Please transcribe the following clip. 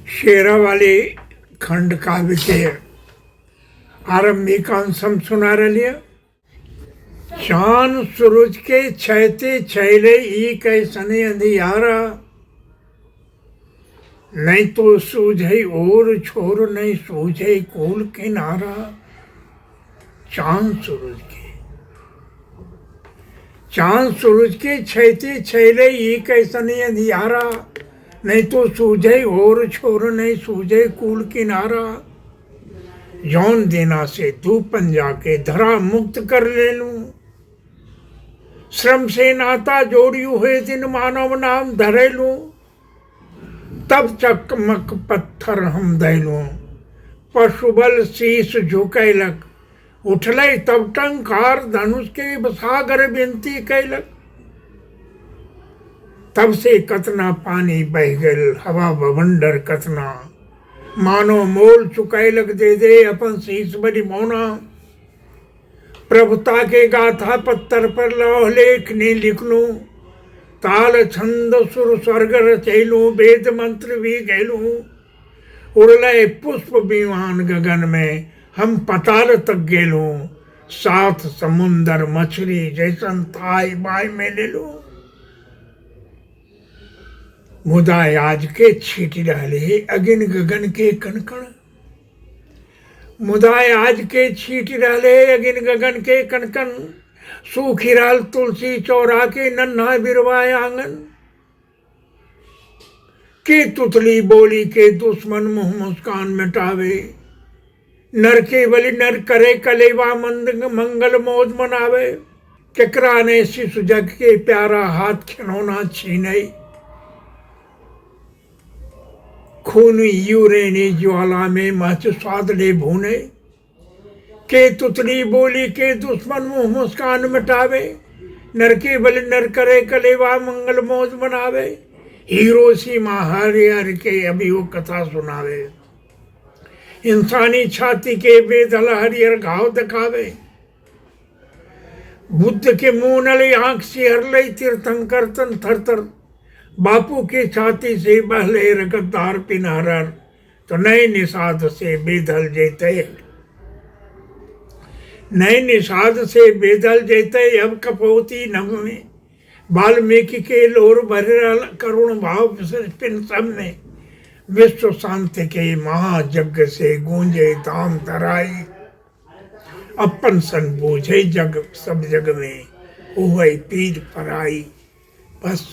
शेरा वाले खंड काव्य के आरंभिक अंश हम सुना रही। चांद सूरज के छैते छैले ई कैसने अंधियारा, नहीं तो सूझे और छोर, नहीं सूझे कूल किनारा। चांद सूरज के, चांद सूरज के छैते छैले ई कैसने अंधियारा, नहीं तो सूझे और छोर, नहीं सूझे कूल किनारा। जौन देना से तू पंजा के धरा मुक्त कर ले लूं, श्रम से नाता जोड़ी हुए दिन मानव नाम धरे लूं, तब चकमक पत्थर हम दैलूं। पशुबल शीश झुकैलक, उठलै तब टंकार धनुष के सागर विनती कैलक। तब से कतना पानी बह गेल हवा बवंडर कतना, मानो मोल चुकैलक दे दे अपन शीश बलि मौना। प्रभुता के गाथा पत्थर पर लौह लेख ने लिखलूं, ताल छंद सुर स्वर्ग रचैलूं, वेद मंत्र भी गैलूं। उड़ले पुष्प विमान गगन में हम पताल तक गेलूं, सात समुंदर मछली जैसन थाई बाई में ले लूं। मुदा आज के छीट रहले अगिन गगन के कणकण, मुदा आज के छीट रहले अगिन गगन के कणकण। सूखी रहल तुलसी चौरा के नन्हा बिरवा आंगन, के तुतली बोली के दुश्मन मुँह मुस्कान मिटावे। नर के बलि नर करे कलेवा मंद मंगल मोद मनावे। केकरा ने शिशु जग के प्यारा हाथ खिलौना छीने, खून यूरेनी ज्वाला में मच स्वाद ले भूने। के तुतली बोली के दुश्मन मुँह मुस्कान मिटावे, नर के बलि नर करे कलेवा मंगल मोद मनावे। हीरोशिमा हरिहर के अभी वो कथा सुनावे, इंसानी छाती के बेदल हरिहर घाव दिखावे। बुद्ध के मुँह नले आंख से हरले तीर्थंकर तन थर थर, बापू के छाती से बहले रगतदार पिनारर। तो नए निषाद से बेदल जेते, नए निषाद से बेदल जेते अब कपोती नभ में। वाल्मीकि के लोर भरल करुण भाव पिन सब में। विश्व शांति के महायज्ञ से गूंजे धाम धराई, अपन सन बूझे जग सब जग में उहै पीर पराई। बस।